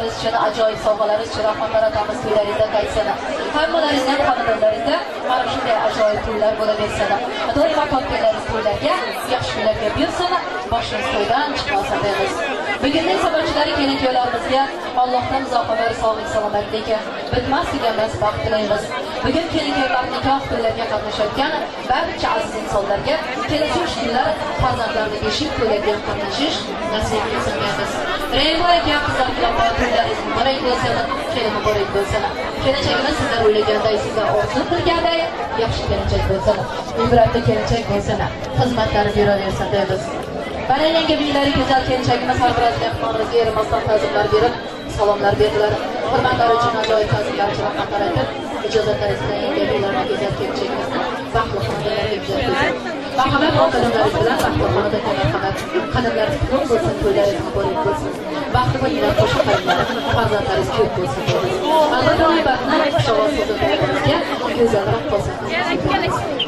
tabriklarimiz uchun, ajoyib sovg'alaringiz uchun rahmatlar aytamiz, to'ylaringizda qaytsin. Hammalaringizning xonadonlaringizda mana shunday ajoyib to'ylar bo'laversin. Doimo topganlaringiz to'ylarga, yaxshi kunlarga buyursin, boshingiz to'ydan chiqmasin deymiz. Bugunning sababchilari kelin kuyovlarimizga Allohdan uzoq umr, sog'lik, salomatlik, bitmas tuganmas baxt tilaymiz. Bugun kelin kuyovlar nikoh to'ylariga qatnashayotgan barcha aziz insonlarga kelasi kunlar farzandlarni beshik to'ylariga qatnashish nasib etsin deymiz. Raybo aka qizlar to'ylaringiz muborak bo'lsin, kelin muborak bo'lsin. Kelajagimiz sizlar o'ylaganday, sizlar orzu qilganday yaxshi kelinchak bo'lsin, ibratli kelinchak bo'lsin, xizmatlari beraversin deymiz. Mana yangi biylari go'zal kelinchagimiz har bir mehmonimizga erinmasdan ta'zimlar berib, salomlar berdilar. Hurmatlari uchun, ajoyib ta'zimlar uchun rahmatlar aytib, ijozatlaringiz bilan yangi biylarni go'zal kelinchagimizni baxtli xonadonlarga kuzatib. Marhamat, qadamlaringiz bilan baxtli xonadonga marhamat. Qadamlaringiz qutlug' bo'lsin, to'ylaringiz muborak bo'lsin. Baxtli bo'linglar, qo'shiq qo'yinglar, farzandlaringiz ko'p bo'lsin. Albatta, baxtni xushovoz so'zlaringizga go'zal raqqosa.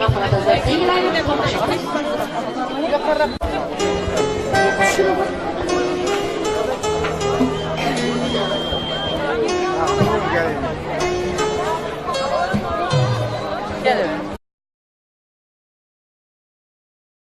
Marhamat, azizlar, tinglaymiz, tomosha qilamiz. Gelin.